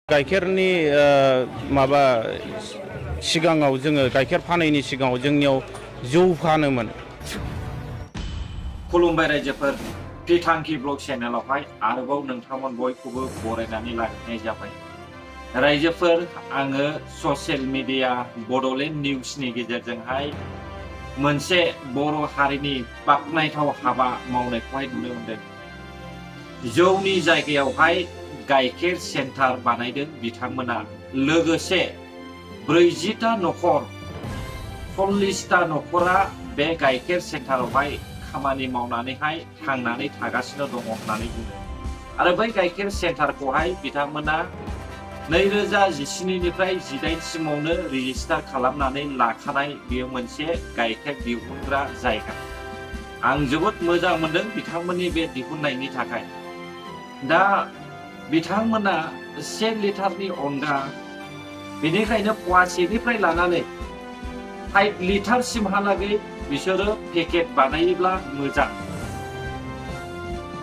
गाइखेरनि माबा सिगाङाव जोङो गाइखेर फानैनि सिगाङाव जोंनियाव जौ फानोमोन। खुलुमबाय रायजोफोर, बिथांखि ब्लग चेनेलावहाय आरोबाव नोंथांमोन बयखौबो बरायनानै लाखिनाय जाबाय। रायजोफोर, आङो ससियेल मिडिया बड'लेण्ड निउसनि गेजेरजोंहाय मोनसे बर' हारिनि बाख्नायथाव हाबा मावनायखौहाय नुनो मोनदों। जौनि जायगायावहाय गाइखेर सेन्टार बानायदों बिथांमोना। लोगोसे 40टा न'खर 40टा न'खरा बे गाइखेर सेन्टारावहाय खामानि मावनानैहाय थांनानै थागासिनो दङ होननानै बुङो। आरो बै गाइखेर सेन्टारखौहाय बिथांमोना 2017निफ्राय 18 सिमावनो रेजिस्टार खालामनानै लाखानाय बेयो मोनसे गाइखेर दिहुनग्रा जायगा। आं जोबोद मोजां मोनदों बिथांमोननि बे दिहुननायनि थाखाय। दा बिथांमोना 1 लिटारनि अनगा बेनिखायनो फवासेनिफ्राय लानानै 5 लिटारसिमहालागै बिसोरो पेकेट बानायोब्ला मोजां।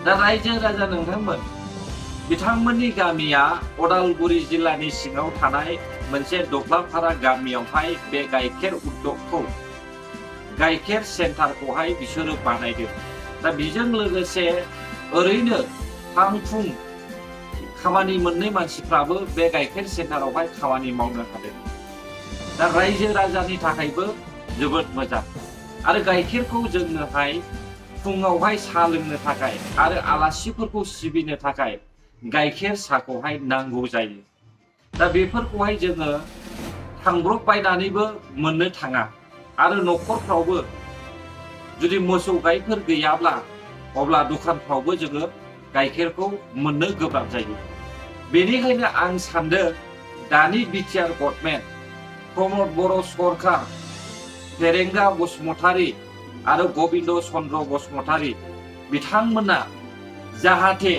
दा रायजो राजा नोंथांमोन, बिथांमोननि गामिया उदालगुरि जिल्लानि सिङाव थानाय मोनसे दख्लाफारा गामियावहाय बे गाइखेर उद्दगखौ गाइखेर सेन्टारखौहाय बिसोरो बानायदों। दा बेजों लोगोसे ओरैनो फांफुं खामानि मोननै मानसिफ्राबो बे गाइखेर सेन्टारावहाय खामानि मावनो हादों। दा रायजो राजानि थाखायबो जोबोद मोजां। आरो गाइखेरखौ जोंनोहाय फुङावहाय साहा लोंनो थाखाय आरो आलासिफोरखौ सिबिनो थाखाय गाइखेर साहाखौहाय नांगौ जायो। दा बेफोरखौहाय जोङो थांब्रबबायनानैबो मोननो थाङा। आरो न'खरफ्रावबो जुदि मोसौ गायफोर गैयाब्ला अब्ला दखानफ्रावबो जोङो गाइखेरखौ मोननो गोब्राब जायो। बेनिखायनो आं सान्दों दानि बिटिआर गभर्नमेन्ट, प्रमद बर' सरकार, फेरेंगा बसुमतारी आरो गबिन्द चन्द्र बसुमतारी बिथांमोना जाहाथे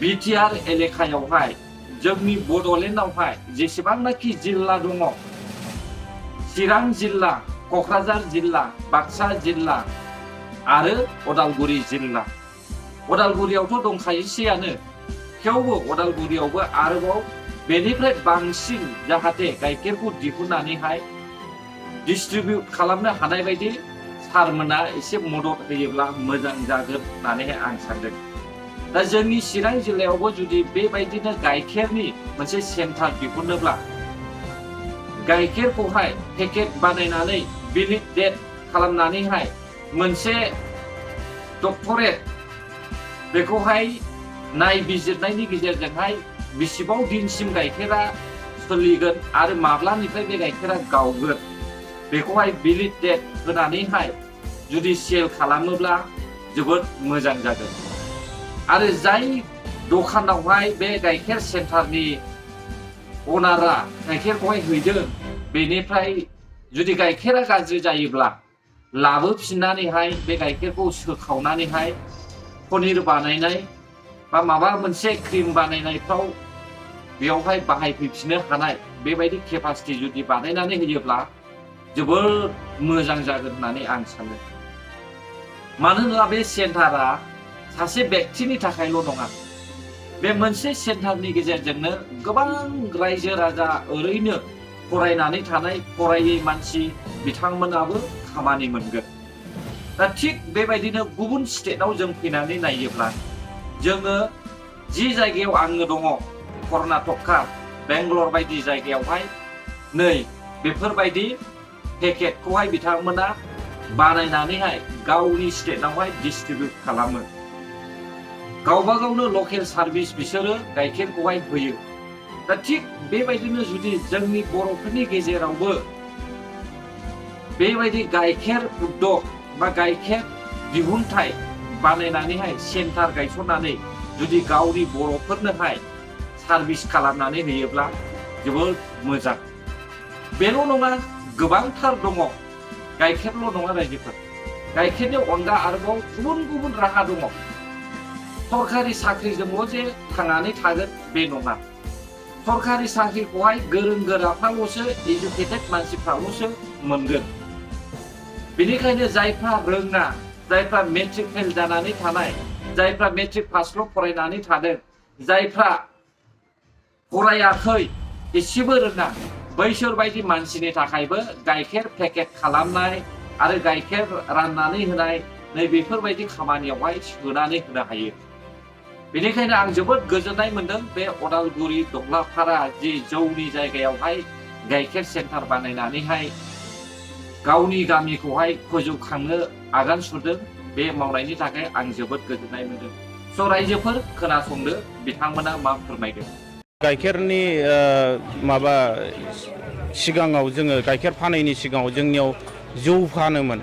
बिटिआर एलेकायावहाय जोंनि बड'लेण्डआवहाय जेसेबांनाखि जिल्ला दङ, चिरां जिल्ला, क'क्राझार जिल्ला, बाक्सा जिल्ला आरो उदालगुरि जिल्ला। उदालगुरियावथ' दंखायोसैयानो, थेवबो उदालगुरियावबो आरोबाव बेनिफ्राय बांसिन जाहाथे गाइखेरखौ दिहुननानैहाय डिस्ट्रिबिउट खालामनो हानाय बायदि सारमोना एसे मदद होयोब्ला मोजां जागोन होननानैहाय आं सानदों। दा जोंनि चिरां जिल्लायावबो जुदि बेबायदिनो गाइखेरनि मोनसे सेन्टार दिहुनोब्ला गाइखेरखौहाय पेकेट बानायनानै भेलिडेट खालामनानैहाय मोनसे डक्टरेट बेखौहाय नायबिजिरनायनि गेजेरजोंहाय बेसेबां दिनसिम गाइखेरा सोलिगोन आरो माब्लानिफ्राय बे गाइखेरा गावगोन बेखौहाय भेलिडेट होनानैहाय जुदि सेल खालामोब्ला जोबोद मोजां जागोन। आरो जाय दखानावहाय बे गाइखेर सेन्टारनि अनारा गाइखेरखौहाय हैदों, बेनिफ्राय जुदि गाइखेरा गाज्रि जायोब्ला लाबोफिननानैहाय बे गाइखेरखौ सोखावनानैहाय पनिर बानायनाय बा माबा मोनसे क्रिम बानायनायफ्राव बेयावहाय बाहायफैफिननो हानाय बेबायदि केपासिटि जुदि बानायनानै होयोब्ला जोबोद मोजां जागोन होननानै आं सानो। मानो होनोब्ला बे सेन्टारा सासे बेक्तिनि थाखायल' नङा। बे मोनसे सेन्टारनि गेजेरजोंनो गोबां रायजो राजा ओरैनो फरायनानै थानाय फरायै मानसि बिथांमोनाबो खामानि मोनगोन। दा थिग बेबायदिनो गुबुन स्टेटआव जों फैनानै नायोब्ला जोङो जि जायगायाव आङो दङ, कर्नाटका, बेंगलर बायदि जायगायावहाय नै बेफोरबायदि पेकेटखौहाय बिथांमोना बानायनानैहाय गावनि स्टेटआवहाय डिस्ट्रिबिउट खालामो। गावबा गावनो लकेल सार्भिस बिसोरो गाइखेरखौहाय होयो। दा थिग बेबायदिनो जुदि जोंनि बर'फोरनि गेजेरावबो बेबायदि गाइखेर उद्दग बा गाइखेर दिहुनथाय बानायनानैहाय सेन्टार गायसननानै जुदि गावनि बर'फोरनोहाय सार्भिस खालामनानै होयोब्ला जोबोद मोजां। बेल' नङा, गोबांथार दङ। गाइखेरल' नङा रायजोफोर, गाइखेरनि अनगा आरोबाव गुबुन गुबुन राहा दङ। सरकारि साख्रिजोंल' जे थांनानै थागोन बे नङा। सरकारि साख्रिखौहाय गोरों गोराफ्राल'सो, एजुकेटेड मानसिफ्राल'सो मोनगोन। बेनिखायनो जायफ्रा रोङा, जायफ्रा मेट्रिक फेल जानानै थानाय, जायफ्रा मेट्रिक पासल' फरायनानै थादों, जायफ्रा फरायाखै एसेबो रोङा बैसोर बायदि मानसिनि थाखायबो गाइखेर पेकेट खालामनाय आरो गाइखेर राननानै होनाय नैबेफोरबायदि खामानियावहाय सोनानै होनो हायो। बेनिखायनो आं जोबोद गोजोननाय मोनदों बे अदालगुरि दग्लाफारा जि जौनि जायगायावहाय गाइखेर सेन्टार बानायनानैहाय गावनि गामिखौहाय फोजौखांनो आगान सुरदों। बे मावनायनि थाखाय आं जोबोद गोजोननाय मोनदों। स' रायजोफोर खोनासंदो बिथांमोना मा फोरमायदों। गाइखेरनि माबा सिगाङाव जोङो गाइखेर फानैनि सिगाङाव जोंनियाव जौ फानोमोन।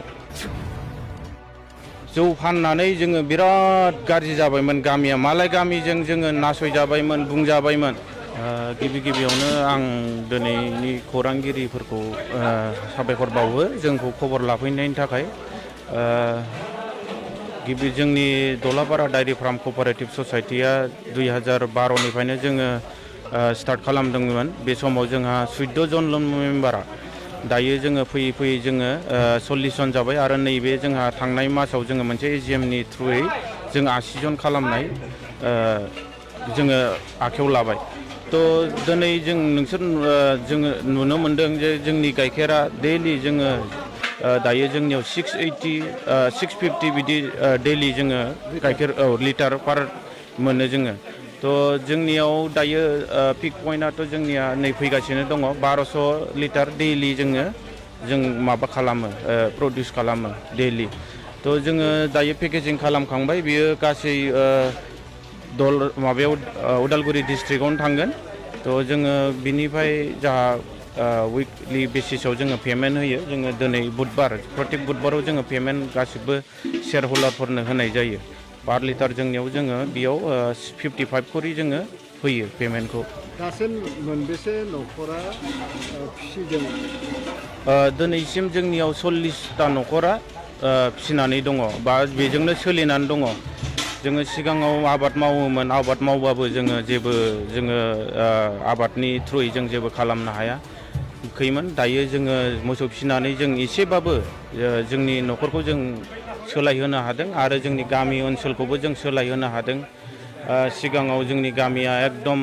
जौ फाननानै जोङो बिराद गाज्रि जाबायमोन गामिया। मालाय गामिजों जोङो नासयजाबायमोन, बुंजाबायमोन। गिबियावनो आं दिनैनि खौरांगिरिफोरखौ साबायखर बावो जोंखौ खबर लाफैनायनि थाखाय। जोंनि दलापारा डायरी फार्म कअपारेटिभ ससाइटिया 2012निफ्रायनो जोङो स्टार्ट खालामदोंमोन। बे समाव जोंहा 14 जनल' मेम्बारा। दायो जोङो फैयै फैयै जोङो 40 जन जाबाय आरो नैबे जोंहा थांनाय मासाव जोङो मोनसे AGMनि थ्रुयै जों 80 जन खालामनाय जोङो आखायाव लाबाय। थ' दिनै जोङो नुनो मोनदों जे जोंनि गाइखेरा दैलि जोङो दायो जोंनियाव 650 बिदि दैलि जोङो गाइखेर लिटार पार मोनो जोङो। थ' जोंनियाव दायो पिक पइन्टआथ' जोंनिया नै फैगासिनो दङ 1200 लिटार दैलि जों माबा खालामो प्रडिउस खालामो दैलि। थ' जोङो दायो पेकेजिं खालामखांबाय। बियो गासै माबायाव उदालगुरि डिस्ट्रिक्टआवनो थांगोन। थ' जोङो बिनिफ्राय जाहा उइकलि बेसिसाव जोङो पेमेन्ट होयो। जोङो दिनै बुधबार प्रत्येक बुधबाराव जोङो पेमेन्ट गासिबो शेयार हल्डारफोरनो होनाय जायो। पार लिटार जोंनियाव जोङो बेयाव 55 करि जोङो होयो पेमेन्टखौ। दासिम मोनबेसे न'खरा फिसिदों? दिनैसिम जोंनियाव 40टा न'खरा फिसिनानै दङ बा बेजोंनो सोलिनानै दङ। जोङो सिगाङाव आबाद मावोमोन। आबाद मावबाबो जोङो आबादनि थ्रुयै जों जेबो खालामनो हायाखैमोन। दायो जोङो मोसौ फिसिनानै जों एसेबाबो जोंनि न'खरखौ जों सोलायहोनो हादों आरो जोंनि गामि ओनसोलखौबो जों सोलायहोनो हादों। सिगाङाव जोंनि गामिया एकदम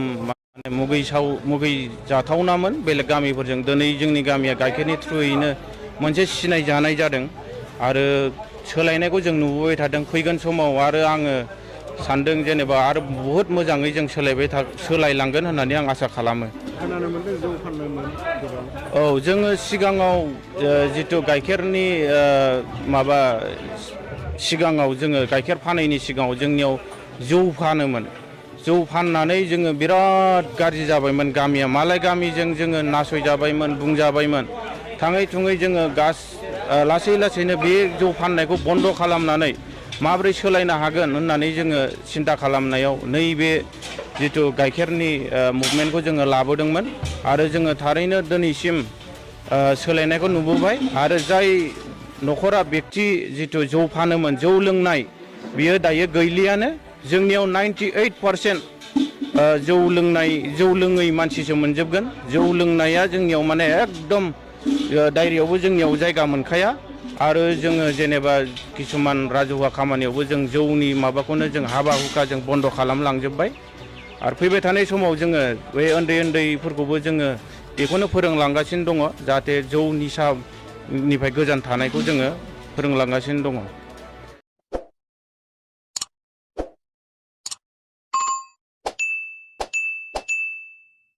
मुगैजाथावनामोन बेलेग गामिफोरजों। दिनै जोंनि गामिया गाइखेरनि थ्रुयैनो मोनसे सिनाय जानाय जादों आरो सोलायनायखौ जों नुबोबाय थादों। फैगोन समाव आरो आङो सानदों जेनेबा आरो बहुद मोजाङै जों सोलायलांगोन होननानै आं आसा खालामो। खोनानो मोनदों जौ फानोमोन गोबां। औ, जोङो सिगाङाव जिथु गाइखेरनि माबा सिगाङाव जोङो गाइखेर फानैनि सिगाङाव जोंनियाव जौ फानोमोन। जौ फाननानै जोङो बिराद गाज्रि जाबायमोन गामिया। मालाय गामिजों जोङो नासयजाबायमोन, बुंजाबायमोन। थाङै थुङै जोङो लासैनो बे जौ फाननायखौ बन्द' खालामनानै माबोरै सोलायनो हागोन होननानै जोङो सिन्था खालामनायाव नैबे जिथु गाइखेरनि मुभमेन्टखौ जोङो लाबोदोंमोन आरो जोङो थारैनो दिनैसिम सोलायनायखौ नुबोबाय। आरो जाय न'खरा बेक्ति जिथु जौ फानोमोन, जौ लोंनाय, बियो दायो गैलियानो। जोंनियाव 98% जौ लोङै मानसिसो मोनजोबगोन। जौ लोंनाया जोंनियाव माने एकदम डायरियावबो जोंनियाव जायगा मोनखाया। आरो जोङो जेनेबा किसुमान राजुहुवा खामानियावबो जों जौनि माबाखौनो जों हाबा हुखा जों बन्द' खालामलांजोब्बाय। आरो फैबाय थानाय समाव जोङो बे उन्दैफोरखौबो जोङो बेखौनो फोरोंलांगासिनो दङ, जाहाथे जौ निसानिफ्राय गोजान थानायखौ जोङो फोरोंलांगासिनो दङ।